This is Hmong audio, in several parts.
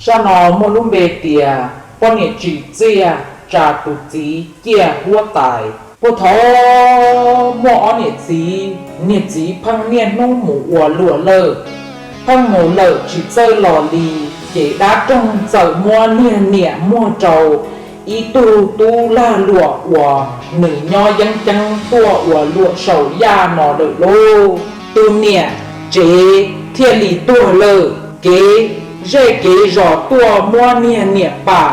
Sab no muaj lub npe tias poj niam tsim txiaj tsa tus txiv ciaj huab tais. Puag thaum muaj ob niam txiv, niag txiv pheej niaj hnub mus ua luam lawm. Pheej mus lawm tsis txawj los li, ces dab roog txawm muab niag niam muag rau ib tug tub lag luam uas nws nyob yeeb ceeb tuaj ua luam saum yaj no lawm lauj. Tus niam tsev thiaj li tuag lawm. Kev zej kev zos tuaj muab niag niam pam,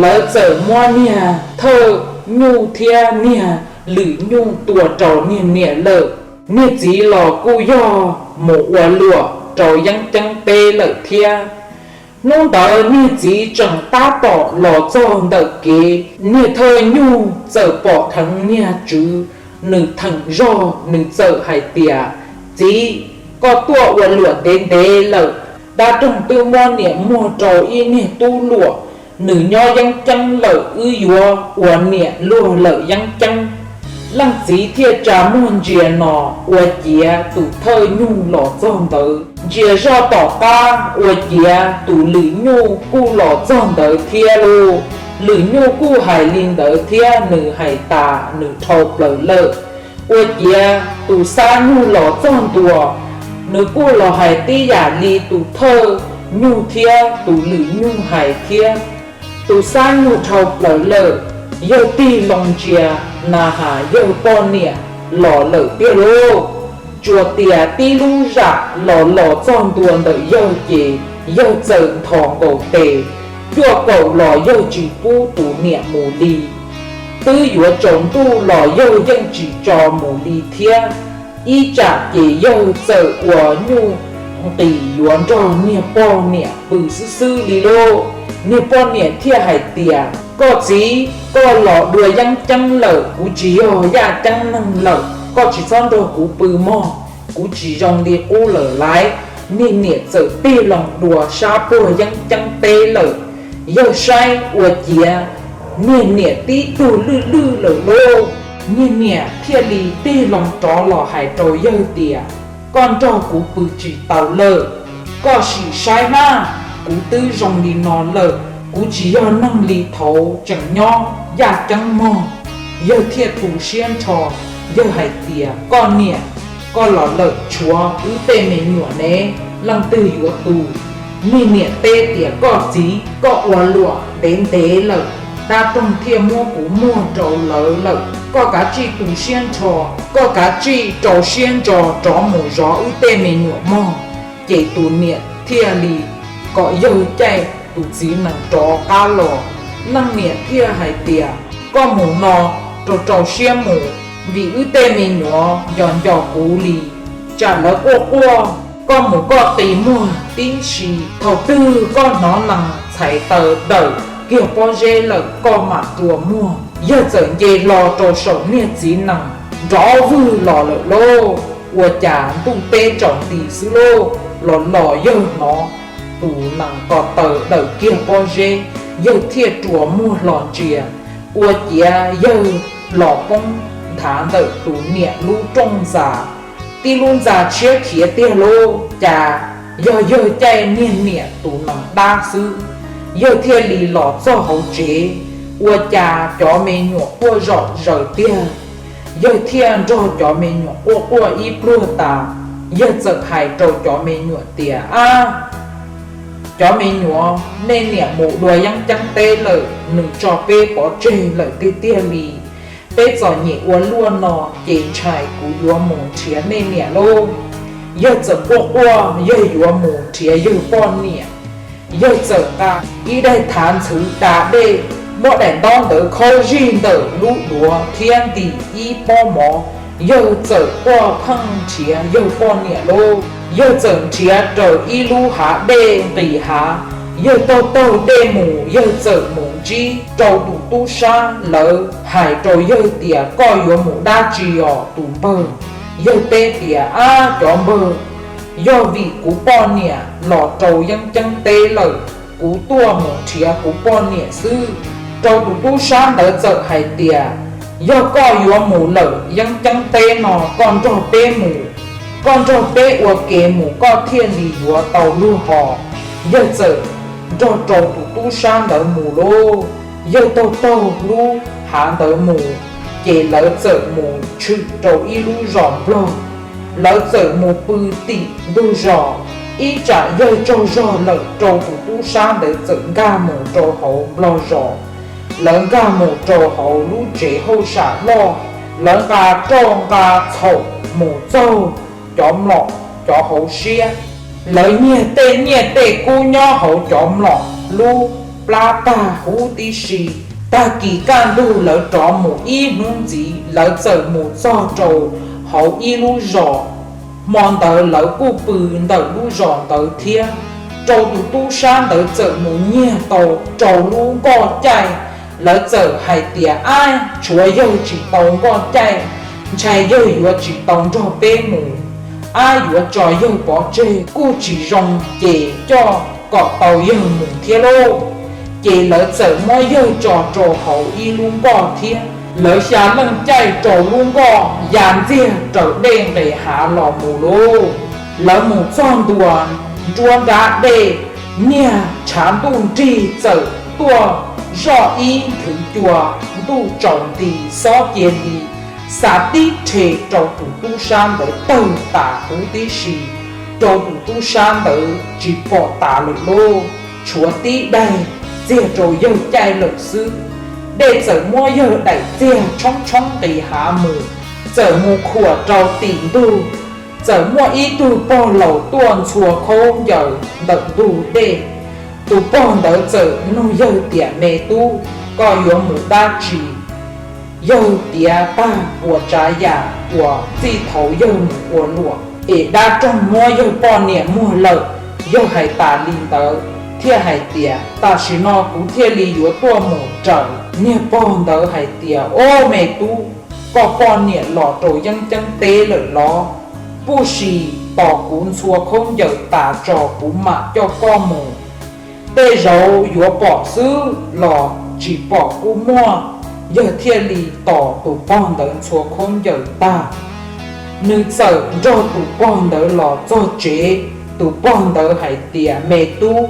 lawv txawm muab niag thawj nyuj thiab niag lwm nyuj tua rau niag niam lawm. Niag txiv los kuj yog mus ua luam rau yeeb ceeb teb lawm thiab. Hnub ntawd niag txiv tseem tab tom los txog ntawm kev, niag thawj nyuj txawm pom dheev niag tswv, nws theem zog nws txawm hais tias, Txiv, koj tuaj ua luam ntev ntev lawm, dab roog twb muab niam muag rau ib niag tub luam, nws nyob yeeb ceeb lawm, wb yuav ua niam luag lawm yeeb ceeb. Leej txiv thiaj tsa muag ntsia no, ua ciav tus thawj nyuj los txog ntawd. Ntsia zoj tom qab ua ciav tus lwm nyuj kuj los txog ntawd thiab lauj. Lwm nyuj kuj hais li ntawd thiab, nws hais tas nws dhau plaws lawm. Ua ciav tus xab nyuj los txog ntua, nws kuj los hais tib yam li tus thawj nyuj thiab tus lwm nyuj hais thiab. Tus xab nyuj dhau plaws lawm, yawg tig loo ntsia na has yawg poj niam los lawm tiag lauj. Tsuas tias tib lub zam los los txog ntua ntawm yawg ces yawg txawm nthos nkaus tes, cuaj kaum los yawg tsis pub tus niam mus li. Twb yuav tsaus ntuj los yawg yeej tsis tso mus li thiab. Ib tsam ces yawg txawm ua nyuj nqis yuav nrog niag poj niam pw xwb xwb li lauj. Niag poj niam thiaj hais tias, Koj txiv, koj los dua yeeb ceeb lawm, kuv tsis yog yaj ceeb neeg lawm, koj tsis txhob nrog kuv pw mog, kuv tsis zoo li qub lawm lauj. Niag niam txawm tig loo dua sab puag yeeb ceeb teb lawm. Yawg saib ua ciav niag niam tib tug lwj lwj lawm lauj. Niag niam thiaj li tig loo rov los hais rau yawg tias, Koj nrog kuv pw tsis tau lawm, koj sim saib na, kuv twb zoo li no lawm, kuv tsis yog neeg li thaud tseem nyob yaj ceeb mog. Yawg thiaj tu siab nrho, yawg hais tias, Koj niam, koj los lawm tshuav wb tej me nyuam ne, leej twg yuav tu? Niag niam teb tias, Koj txiv, koj ua luam ntev ntev lawm, dab roog thiaj muab kuv muag rau lawv lawm. Koj kav tsij tu siab nrho, koj kav tsij rau siab ntso rov mus zov wb tej me nyuam mog. Ces tus niam thiaj li kom yawg caij tus txiv nees rov qab los. Leej niam thiaj hais tias, Koj mus no rau rau siab mus, vim wb tej me nyuam nco nco kuv li, tsam lawv quaj quaj, koj mus koj qi muag tib si, thaum twg koj hnov nees txhais taws dawm kiag pob zeb lawm koj mam rua muag. Yawg txawm nce hlo rau saum niag txiv nees nrov vwg los lawm lauj. Ua cas ntuj teb tsaus nti xwb lauj, los los yawg hnov tus nees ko taw dawm kiag pob zeb, yawg thiaj rua muag hlo ntsia. Ua ciav yawg los poob nthav ntawm tus niam lub rooj ntxa, tib lub ntxa tshiab khiav tiag lauj. Cas yog yawg caij niag niam tus nees dab xwb. Yawg thiaj li los txog hauv tsev, ua cas cov me nyuam quaj zom zaws tiag. Yawg thiaj nrog cov me nyuam quaj quaj ib pluag tas, yawg txawm hais rau cov me nyuam tias, Ab, cov me nyuam, nej niam mus dua yeeb ceeb teb lawm, nws tso peb pov tseg lawm tiag tiag li. Peb txom nyem ua luaj no, ces ntshai kuv yuav mus nrhiav nej niam lauj. Yawg txawm quaj quaj, yawg yuav mus nrhiav yawg poj niam. Yawg txawm nqa ib daim thav ntxhwv da dej, muab daim ntaub ntawd khaub zig ntawm lub duav thiab ntim ib pob mov. Yawg txawm quaj pheej nrhiav yawg poj niam lauj. Yawg txawm nrhiav raws ib lub hav dej nqis hav, yawg taug taug dej mus. Yawg txawm mus ntsib rau tus tub sab, lawv hais rau yawg tias, Koj yuav mus dab tsi os tus npawg? Yawg teb tias, Ab cov npawg, yog vim kuv poj niam los rau yeeb ceeb teb lawm, kuv tuaj mus nrhiav kuv poj niam xwb. Rau tus tub sab ntawd txawm hais tias, Yog koj yuav mus lawm yeeb ceeb teb no, koj nrog peb mus, koj nrog peb ua ke mus koj thiaj li yuav tau luag hos. Yawg txawm nrog rau tus tub sab ntawd mus lauj. Yawg taug taug lub hav ntawd mus, ces lawv txawm mus tshwm rau ib lub zos Nplog. Lawv txawm mus pw tim ntug zos, ib tsam yawg tsaug zog lawm rau tus tub sab ntawd txawm nkag mus rau hauv Nplog zos. Lawv nkag mus rau hauv lub tsev hauj sam loj, lawv nqa roj nqa txhaum mus txaug cov mlom cov hauv siab. Lawv nyiag tej nyiaj tej kub nyob hauv cov mlom lub plab tag huv tib si. Tag kis kaj ntug lawv rov mus ib hnub ntxiv, lawv txawm mus txog rau hauv ib lub zos. Hmo ntawd lawv kuj pw ntawm lub zos ntawd thiab. Rau tus tub sab ntawd txawm mus nyiag tau rau lub nkoj caij. Lawv txawm hais tias, ab, tshuav yawg tsis tau nkoj caij, ntshai yawg yuav tsis tau nrog peb mus. Ab, yuav tso yawg pov tseg kuj tsis zoo, ces coj kom tau yawg mus thiab lauj. Ces lawv txawm muab yawg tso rau hauv ib lub nkoj thiab. Lawv xya leej caij rau lub nkoj ya ntxiag raws dej nqes hav los mus lauj. Lawv mus txog ntua nruab nrab dej, niag tshav ntuj nrig txawm tuaj zoj ib nthwv cua, ntuj tsaus nti, xob cia li xa tib rhe rau tus tub sab ntawd tawg tas huv tib si. Rau tus tub sab ntawd tsis pom tas lawm lauj, tshuav tib daig txiag rau yawg caij lawm xwb. Dej txawm muab yawg daim txiag tshoob tshoob nqis hav mus, txawm mus khuam rau tim ntug, txawm muaj ib tug pog laus tuaj ntxhua khaub ncaws ntawm ntug dej. Tus pog ntawd txawm nug yawg tias, me tub, koj yuav mus dab tsi? Yawg tiav tag puas tsav yam uas txij thaum yawg mus ua luam es dab roog muab yawg poj niam muag lawm. Yawg hais tas li ntawd thiaj hais tias, tam sim no kuv thiaj li yuav tuaj mus raws. Niag pog ntawd hais tias, o, me tub, koj poj niam los rau yeeb ceeb teb lawm los? Puj si, tos kuv ntxhua khaub ncaws tas tso kuv mam coj koj mus. Tej zaum yuav pom xwb los tsis pom kuj muaj. Yawg thiaj li tos tus pog ntawd ntxhua khaub ncaws tag, nws txawm nrog tus pog ntawd los txog tsev. Tus pog ntawd hais tias, me tub,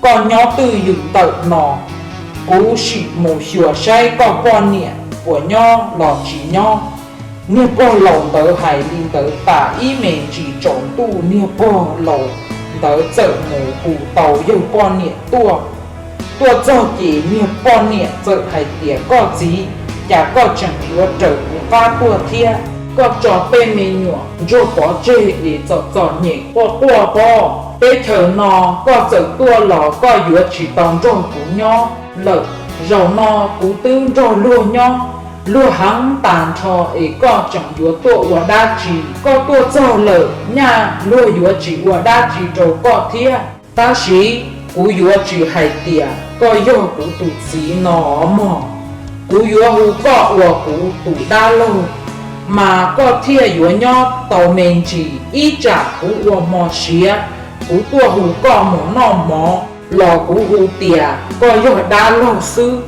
koj nyob twj ywm ntawm no, kuv sim mus xyuas saib koj poj niam puas nyob los tsis nyob. Niag pog laus ntawd hais li ntawd tas ib me ntsis tsaus ntuj niag pog laus ntawd txawm mus hu tau yawg poj niam tuaj. Tuaj txog ces niag poj niam txawm hais tias, koj txiv, cas koj tseem yuav raws kuv qab tuaj thiab? Koj tso tej me nyuam ntsuag pov tseg es txom txom nyem quaj quaj pob. Teb chaws no koj txawm tuaj los koj yuav tsis tau nrog kuv nyob lawm. Zaum no kuv twb nrog luag nyob, luag heev tas nrho es koj tseem yuav tuaj ua dab tsi? Koj tuaj txog lawm nyaj luag yuav tsis ua dab tsi rau koj thiab. Tab sis kuv yuav tsis hais tias koj yog kuv tus txiv no mog. Kuv yuav hu koj ua kuv tus dab laug, mas koj thiaj yuav nyob tau me ntsis. Ib tsam kuv ua hmo siav, kuv tuaj hu koj mus noj mov los kuv hu tias koj yog dab laug xwb,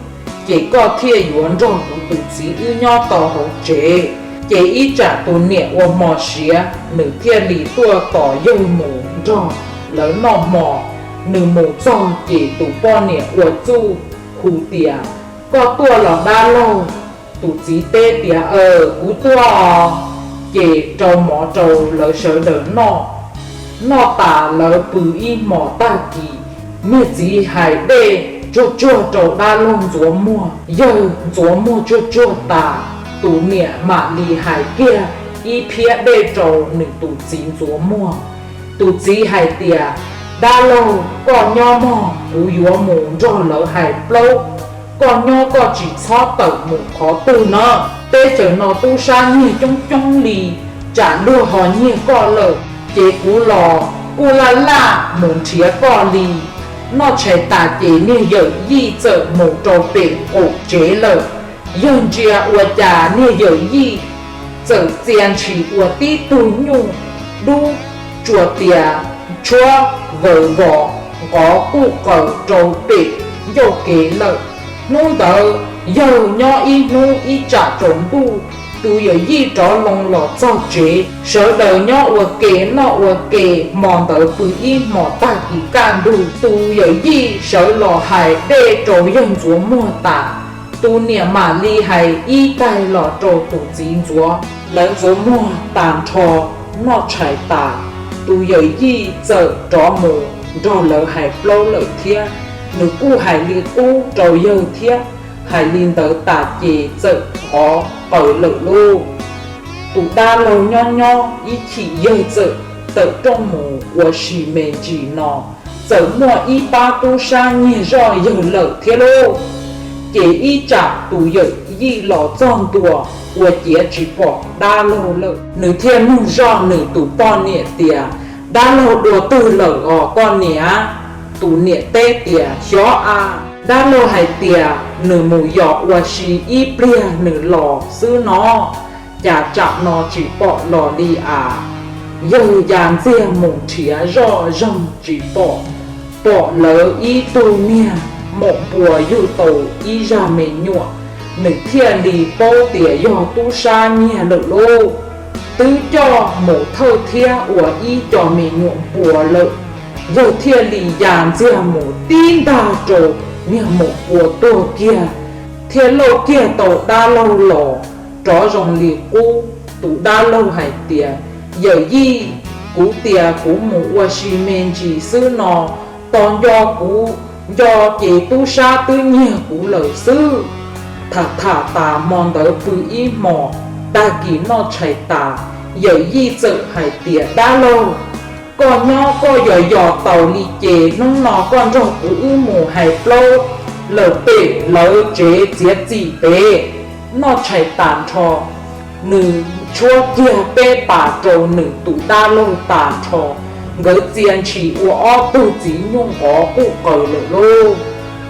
ces koj thiaj yuav nrog kuv tus txiv wb nyob tau hauv tsev. Ces ib tsam tus niam ua hmo siav, nws thiaj li tuaj tos yawg mus nrog lawv noj hmo. Nws mus txog ces tus poj niam ua txuj hu tias, koj tuaj los dab laug? Tus txiv teb tias, aws, kuv tuaj os. Ces rau mov rau lawv sawv daws noj. Noj tas lawv pw ib hmos tag kis, niag txiv hais dej tsuag tsuag rau dab laug ntxuav muag. Yawg ntxuav muag tsuag tsuag tas, tus niam mam li hais kiag ib phiab dej rau nws tus txiv ntxuav muag. Tus txiv hais tias, dab laug, koj nyob mog, kuv yuav mus nrog lawv hais plaub. Koj nyob koj tsis txhob tawm mus qhov twg na. Teb chaws no tub sab nyiag coob coob li, tsam luag ho nyiag koj lawm, ces kuv los kuj laj laj mus nrhiav koj li. Noj tshais tas ces niag yawm yij txawm mus rau pem qaum tsev lawm. Yawg ntsia ua cas niag yawm yij txawm txia ntshis ua tib tug nyuj dub tsuas tias tshuab vaws vos nqov quj qaws rau pem ncauj kev lawm. Hnub ntawd yawg nyob ib hnub ib tsam tsaus ntuj, Tus yawm yij rov loo los txog tsev, sawv daws nyob ua ke noj ua ke, hmo ntawd pw ib hmos tag kis kaj ntug, tus yawm yij sawv los hais dej rau yawg ntxuav muag tas, tus niam mam li hais ib taig los rau tus txiv ntxuav. Lawv ntxuav muag tas nrho, noj tshais tas, tus yawm yij txawm rov mus nrog lawv hais plaub lawm thiab. Nws kuj hais li qub rau yawg thiab. Hais li ntawd tas ces txawm qhov qaws lawm lauj. Tus dab laug nyob nyob ib chim yawg txawm tawm rooj mus ua si me ntsis no, txawm muaj ib pab tub sab nyiag zoj yawg lawm thiab lauj. Ces ib tsam tus yawm yij los txog ntua, ua ciav tsis pom dab laug lawm, nws thiaj nug zoj nws tus poj niam tias, dab laug dua twg lawm os koj niam? Tus niam teb tias, xyov a. Dab laug hais tias nws mus yos ua si ib pliag nws los xwb no, cas tsam no tsis pom los li as. Yawg ya ntxiag mus nrhiav zoj zeeg tsis pom, pom lawv ib tug niag maum npua yug tau ib zaj me nyuam, nws thiaj li paub tias yog tub sab nyiag lawm lauj. Twb coj mus thawj thiab ua ib co me nyuam npua lawm. Yawg thiaj li ya ntxiag mus tib ntag rau niag maum npua tuag kiag, thiaj lauj kiag tau dab laug los rov zoo li qub. Tus dab laug hais tias, yawm yij, kuv tias kuv mus ua si me ntsis xwb no, tos nco kuv nco ces tub sab twb nyiag kuv lawm xwb. Tham tham tas hmo ntawd pw ib hmos, tag kis noj tshais tas, yawm yij txawm hais tias, dab laug, koj nyob koj yos yos taus li ces hnub no koj nrog kuv wb mus hais plaub lawm pem lawv tsev txiav txim pem. Noj tshais tas nrho, nws tshuab kiag peb pas rau nws tus dab laug tas nrho, nkawd txia ntshis ua ob tug txiv nyuj nqov quj qaws lawm lauj.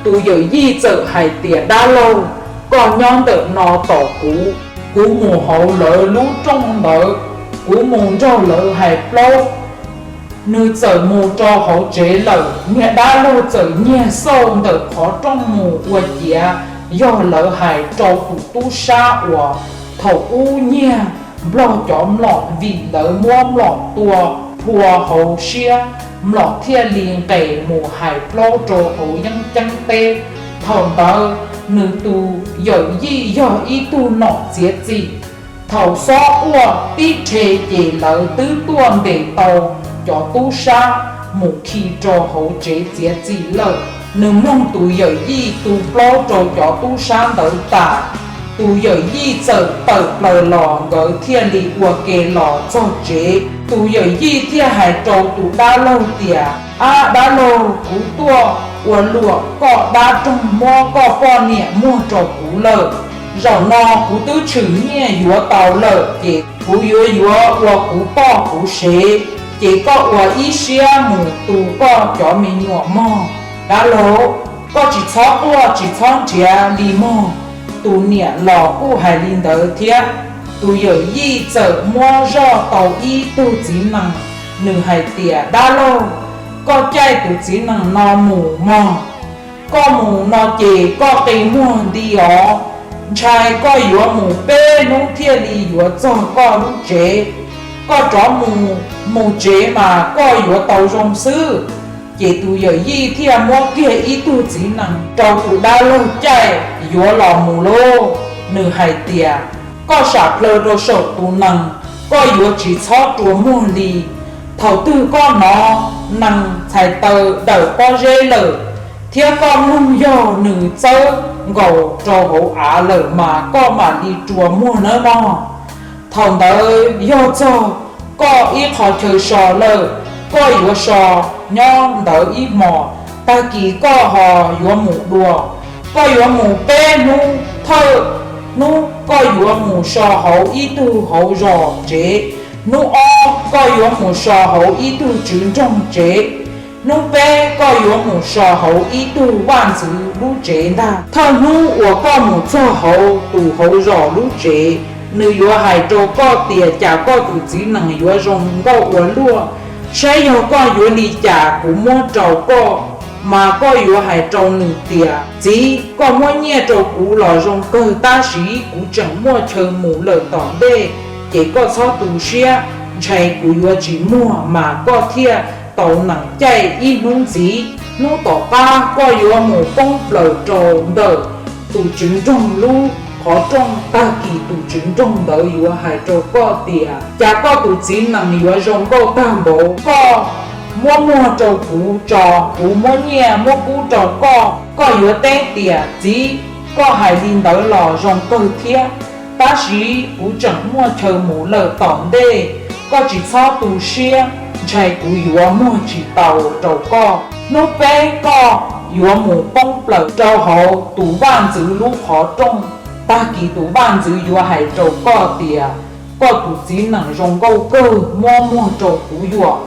Tus yawm yij txawm hais tias, dab laug, koj nyob ntawm no tos kuv, kuv mus hauv lawv lub rooj ntawd, kuv mus nrog lawv hais plaub. Nws txawm mus rau hauv tsev lawm, niag dab laug txawm nyiag xauj ntawm qhov rooj mus ua ciav yog lawv hais rau tus tub sab uas thaum ub nyiag nplog cov mlom vim lawv muab mlom tua phua hauv siab, mlom thiaj li nqes mus hais plaub rau hauv yeeb ceeb teb. Thaum ntawd nws tus yawm yij yog ib tug nom txiav txim, thaum xob quaj tib rhe ces lawv twb tuaj ntes tau cov tub sab mus khi rau hauv tsev txiav txim lawm. Nws mloog tus yawm yij tu plaub rau cov tub sab ntawd tas, tus yawm yij txawm tawm plaws los, nkawd thiaj li ua ke los txog tsev. Tus yawm yij thiaj hais rau tus dab laug tias, ab dab laug, kuv tuaj ua luam koj dab roog muab koj poj niam muag rau kuv lawm. Zaum no kuv twb tshwm nyiaj yuav tau lawm ces kuv yuav yuav ua kuv poj kuv sev, ces koj ua ib siab mus tu koj cov me nyuam mog. Dab laug, koj tsis txhob quaj tsis txhob nrhiav li mog. Tus niam los kuj hais li ntawd thiab. Tus yawm yij txawm muab zoj tau ib tug txiv nees, nws hais tias, dab laug, koj caij tus txiv nees no mus mog. Koj mus no ces koj qi muag nti os, ntshai koj yuav mus peb hnub thiaj li yuav txog koj lub tsev. Koj rov mus, mus tsev mas koj yuav tau zoo xwb. Ces tus yawm yij thiaj muab kiag ib tug txiv nees rau tus dab laug caij yuav los mus lauj. Nws hais tias, koj sam plhaw rau saum tus nees, koj yuav tsis txhob rua muag li. Thaum twg koj hnov nees txhais taw dawm pob zeb lawm, thiab koj mloog yog nws txawb nkaus rau hauv av lawm mas koj mam li rua muag nawb mog. Thaum ntawd yog txog koj ib qho chaw so lawm, koj yuav so nyob ntawd ib hmos, tag kis koj ho yuav mus dua. Koj yuav mus peb hnub, thawj hnub koj yuav mus so hauv ib tug hauv zos tsev, hnub ob koj yuav mus so hauv ib tug tswv nroog tsev, hnub peb koj yuav mus so hauv ib tug vaj ntxwv lub tsev ntag. Thawj hnub uas koj mus txog hauv tus hauv zos lub tsev, nws yuav hais rau koj tias cas koj tus txiv nees yuav zoo nkauj ua luaj, saib yog koj yuav li cas kuv muab rau koj. Mas koj yuav hais rau nws tias, Txiv, koj muab nyiaj rau kuv los zoo kawg, tab sis kuv tseem muaj chaw mus lawm tom ntej, ces koj txhob tu siab, ntshai kuv yuav tsis muag mas koj thiaj tau nees caij ib hnub ntxiv. Hnub tom qab koj yuav mus poob plaws rau ntawm tus tswv nroog lub qhov rooj. Tag kis tus tswv nroog ntawd yuav hais rau koj tias, Cas koj tus txiv nees yuav zoo nkauj tag npaum, koj muab muag rau kuv tso, kuv muab nyiaj muab kub rau koj. Koj yuav teb tias, Txiv, koj hais li ntawd los zoo kawg thiab, tab sis kuv tseem muaj chaw mus lawm tom ntej, koj tsis txhob tu siab, ntshai kuv yuav muag tsis tau rau koj. Hnub peb koj yuav mus poob plaws rau hauv tus vaj ntxwv lub qhov rooj. Tag kis tus vaj ntxwv yuav hais rau koj tias, Koj tus txiv nees zoo nkauj kawg, muab muag rau kuv yuam.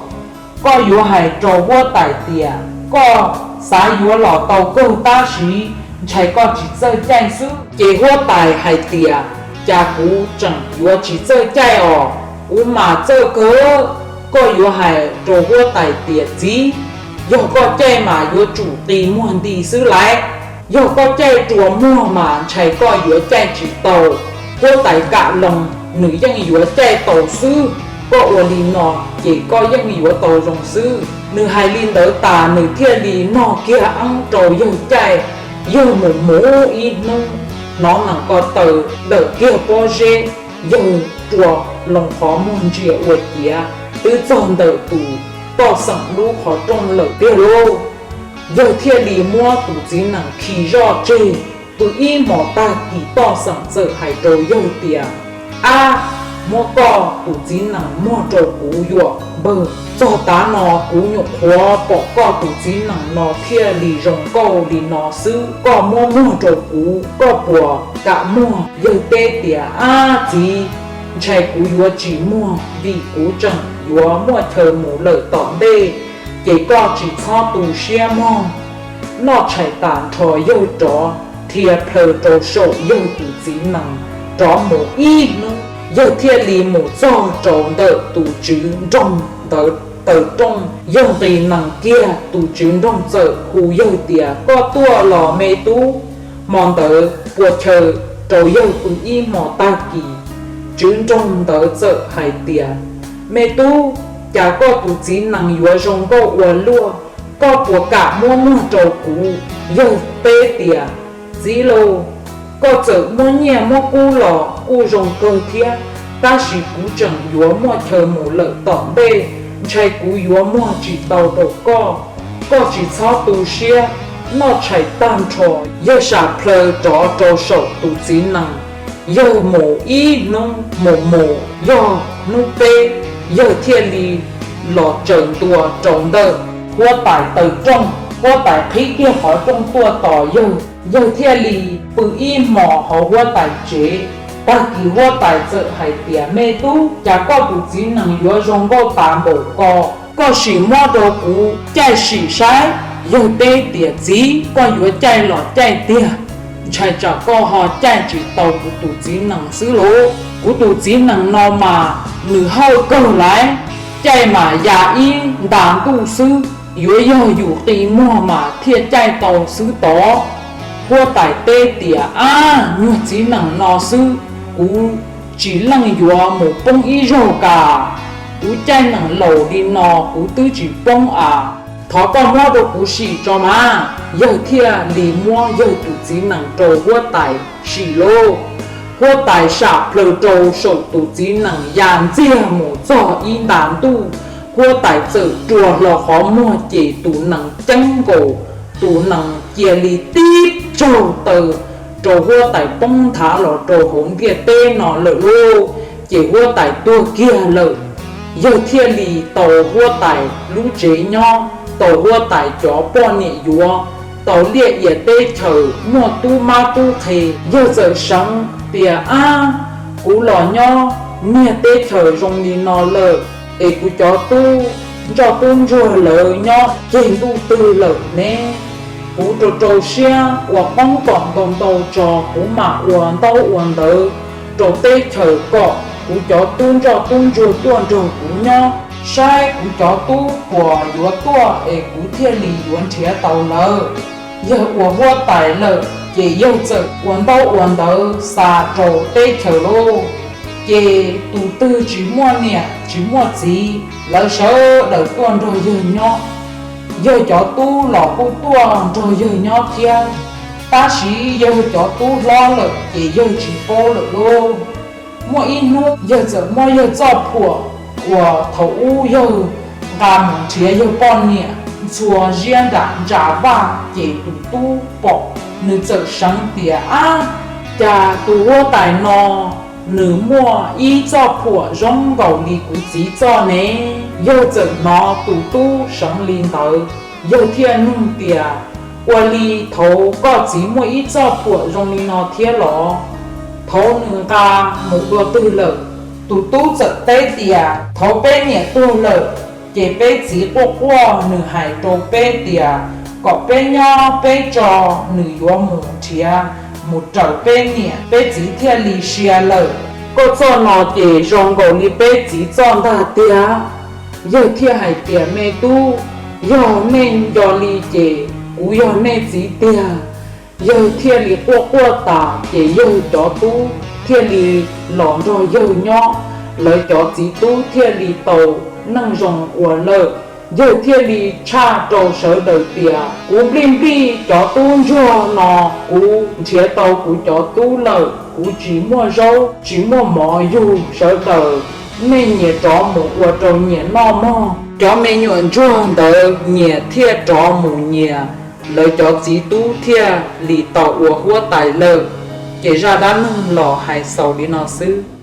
Koj yuav hais rau huab tais tias, Koj xav yuav los tau kawg, tab sis ntshai koj tsis txawj caij xwb. Ces huab tais hais tias, Cas kuv tseem yuav tsis txawj caij os, kuv mas txawj kawg. Koj yuav hais rau huab tais tias, Txiv, yog koj caij mas yuav tsum qi muag nti xwb lauj. Yog koj caij rua muag mas ntshai koj yuav caij tsis tau. Huab tais kam loo, nws yeej yuav caij tau xwb. Koj ua li no ces koj yeej yuav tau zoo xwb. Nws hais li ntawd tas, nws thiaj li nog kiag eeb rau yawg caij. Yawg mus mus ib hnub, hnov nees ko taw dawm kiag pob zeb, yawg rua loo qhov muag ntsia ua ciav twb txog ntawm tus toj xeem lub qhov rooj lawm tiag lauj. Yawg thiaj li muab tus txiv nees khi zoj tseg. Pw ib hmos tag kis toj xeem txawm hais rau yawg tias, Ab, muab koj tus txiv nees muag rau kuv yuam npawg. Txog tav no kuv nyuam qhuav pom koj tus txiv nees no thiaj li zoo nkauj li no xwb, koj muab muag rau kuv, koj puas kam muag? Yawg teb tias, Ab txiv, ntshai kuv yuav tsis muag, vim kuv tseem yuav muaj chaw mus lawm tom ntej, ces koj tsis txhob tu siab mog. Noj tshais tas nrho yawg rov dhia plhaw rau saum yawg tus txiv nees rov mus ib hnub, yawg thiaj li mus txog rau ntawm tus tswv nroog ntawd taw rooj. Yawg nqis nees kiag, tus tswv nroog txawm hu yawg tias, Koj tuaj los me tub? Hmo ntawd pua chaw rau yawg pw ib hmos tag kis, tswv nroog ntawd txawm hais tias, Me tub, cas koj tus txiv nees yuav zoo nkauj ua luaj, koj puas kam muab muag rau kuv? Yawg teb tias, Txiv lauj, koj txawm muab nyiaj muab kub los kuj zoo kawg thiab, tab sis kuv tseem yuav muaj chaw mus lawm tom ntej, ntshai kuv yuav muag tsis tau rau koj. Koj tsis txhob tu siab. Noj tshais tag nrho, yawg sam plhaw rov rau saum tus txiv nees. Yawg mus ib hnub mus mus, yog hnub peb, yawg thiaj li los tsaws ntua rau ntawm huab tais taw rooj. Huab tais qhib kiag qhov rooj tuaj tos yawg. Yawg thiaj li pw ib hmos hauv huab tais tsev. Tag kis huab tais txawm hais tias, Me tub, cas koj tus txiv nees yuav zoo nkauj tas npaum ko, koj sim muab rau kuv caij sim saib. Yawg teb tias, Txiv, koj yuav caij los caij tiag, ntshai tsam koj ho caij tsis tau kuv tus txiv nees xwb lauj. Kuv tus txiv nees no mas nws hawj kawg lauj, caij mas ya ib nta ntuj xwb, yuav yog yus qi muag mas thiaj caij tau xwb tod. Huab tais teb tias, Ab, nyuag txiv nees no xwb, kuv tsis leej yuav mus poob ib zaug kas. Kuv caij nees laus li no kuv twb tsis poob as. Thov koj muab rau kuv sim tso mas. Yawg thiaj li muab yawg tus txiv nees rau huab tais sim lauj. Huab tais sam plhaw rau saum tus txiv nees ya ntxiag mus txog ib nta ntuj, huab tais txawm rua hlo qhov muag ces tus nees ceeb nkaus, tus nees cia li tib tsaug taw rau huab tais poob nthav los rau hauv ntiaj teb no lawm lauj. Ces huab tais tuag kiag lawm. Yawg thiaj li tau huab tais lub tsev nyob, tau huab tais cov poj niam yuav, tau liaj ia teb chaws muaj tub mab tub qhe. Yawg txawm seev tias, Ab, kuv los nyob niag teb chaws zoo li no lawm, es kuv cov tub ntsoj tub ntsuag lawv nyob ceg ntuj twg lawm ne? Kuv rau rau siab ua qoob kom ntau ntau tso kuv mam ua ntaub ua ntawv rau teb chaws kom kuv cov tub ntsoj tub ntsuag tuaj nrog kuv nyob. Saib kuv cov tub puas yuav tuaj es kuv thiaj li yuav nrhiav tau lawv. Yawg ua huab tais lawm ces yawg txawm ua ntaub ua ntawv xa rau teb chaws lauj. Ces tus twg tsis muaj niam tsis muaj txiv, lawv sawv daws tuaj nrog yawg nyob. Yawg cov tub los kuj tuaj nrog yawg nyob thiab, tab sis yawg cov tub hlob lawm ces yawg tsis paub lawm lauj. Muaj ib hnub yawg txawm muab yawg txoj phuam uas thaum ub yawg nqa mus nrhiav yawg poj niam ntxhua ziab nram ntsa vaj, ces tus tub pom, nws txawm seev tias, Ab, cas tus huab tais no nws muaj ib txoj phuam zoo nkaus li kuv txiv txoj ne? Yawg txawm hnov tus tub seev li ntawd, yawg thiaj nug tias, Ua li thaum koj txiv muaj ib txoj phuam zoo li no thiab los? Thaum nws nqa mus dua twg lawm? Tus tub txawm teb tias, Thaum peb niam tuag lawm, ces peb txiv quaj quaj, nws hais rau peb tias kom peb nyob peb tso, nws yuav mus nrhiav mus raws peb niam peb txiv thiaj li sia lawm. Koj txoj no ces zoo nkaus li peb txiv txoj ntag tiag. Yawg thiaj hais tias, Me tub, yog nej nco li ces kuv yog nej txiv tiag. Yawg thiaj li quaj quaj tas ces yawg cov tub thiaj li los nrog yawg nyob, lawv cov txiv tub thiaj li tau neej zoo ua lawm. Yawg thiaj li tshaj rau sawv daws tias, Kuv nplij nplij cov tub ntsuag no, kuv nrhiav tau kuv cov tub lawm, kuv tsis muaj zaub tsis muaj mov yug sawv daws, nej nyias rov mus ua rau nyias noj mog. Cov me nyuam ntsuag ntawd nyias thiaj rov mus nyias, lawv cov txiv tub thiaj li tau ua huab tais lawm. Ces zaj dab neeg los hais xaus li no xwb.